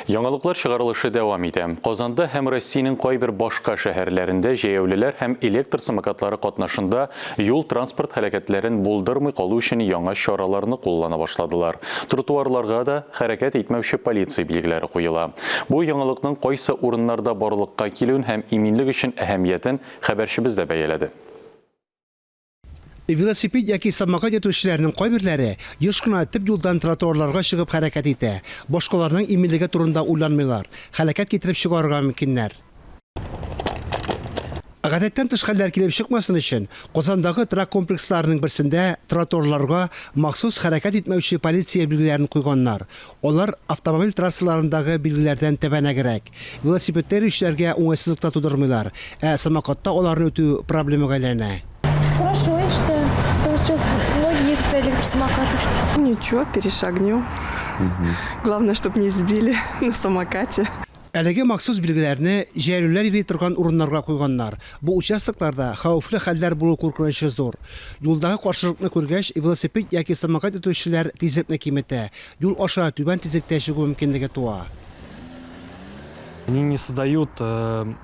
Яңалыклар чыгарылышы дәвам итә. Казанда һәм Россиянең кайбер башка шәһәрләрендә җәяүлеләр һәм электр самокатлары катнашында юл-транспорт һәлакәтләрен булдырмый калу өчен яңа чараларны куллана башладылар. Тротуарларга да хәрәкәт итмәүче полиция билгеләре куела. Бу яңалыкның кайсы урыннарда барлыкка килүен һәм иминлек өчен әһәмиятен хәбәрчебез дә бәяләде. Велосипед яки самокат йөртүчеләрнең кайберләре еш кына төп юлдан тротуарларга чыгып хәрәкәт итә, башкаларның иминлеге турында уйланмыйлар, һәлакәт китереп чыгарырга мөмкиннәр. Гадәттән тыш хәлләр килеп чыкмасын өчен, Казандагы торак комплексларының берсендә тротуарларга махсус хәрәкәт итмәүче полиция билгеләрен куйганнар. Алар автомобиль трассаларындагы билгеләрдән тәбәнәгрәк. Велосипедта йөрүчеләргә уңайсызлык та тудырмыйлар, ә самокатта аларны үтү проблемага әйләнә. Хорошо, я считаю. Потому что сейчас многие ездят на электросамокатах. Ничего, перешагнем. Главное, чтобы не сбили на самокате. Әлеге махсус билгеләрне җәяүлеләр йөри торган урыннарга куйганнар. Бу участокларда хәвефле хәлләр булу куркынычы зур. Юлдагы каршылыкны күргәч, велосипед яки самокат йөртүчеләр тизлекне киметә, юл аша түбән тизлектә чыгу мөмкинлеге туа. Они не создают э,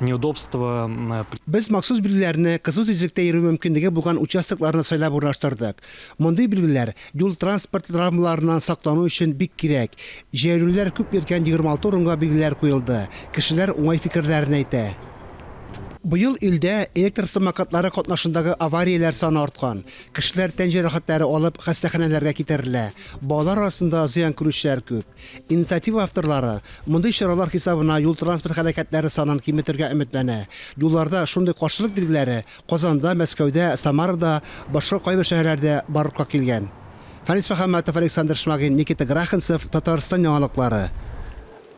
неудобства. Э, Без махсус билгеләрне кызу тизлектә йөрү мөмкинлеге булган участокларны сайлап урнаштырдык. Мондый билгеләр юл-транспорт травмаларыннан саклану өчен бик кирәк. Җәяүлеләр күп йөргән 26 урынга билгеләр куелды. Кешеләр уңай фикерләрен әйтә. Быел илдә электр самокатлары катнашындагы аварияләр саны арткан. Кешеләр тән җәрәхәтләре алып хастаханәләргә китерелә. Балалар арасында зыян күрүчеләр күп. Инициатива авторлары мондый чаралар хисабына юл-транспорт һәлакәтләре санын киметергә өметләнә. Юлларда шундый каршылык билгеләре Казанда, Мәскәүдә, Самарада, башка кайбер шәһәрләрдә барлыкка килгән. Фәнис Мөхәммәтов, Александр Шмагин, Никита Граханцев, Татарстан яңалыклары.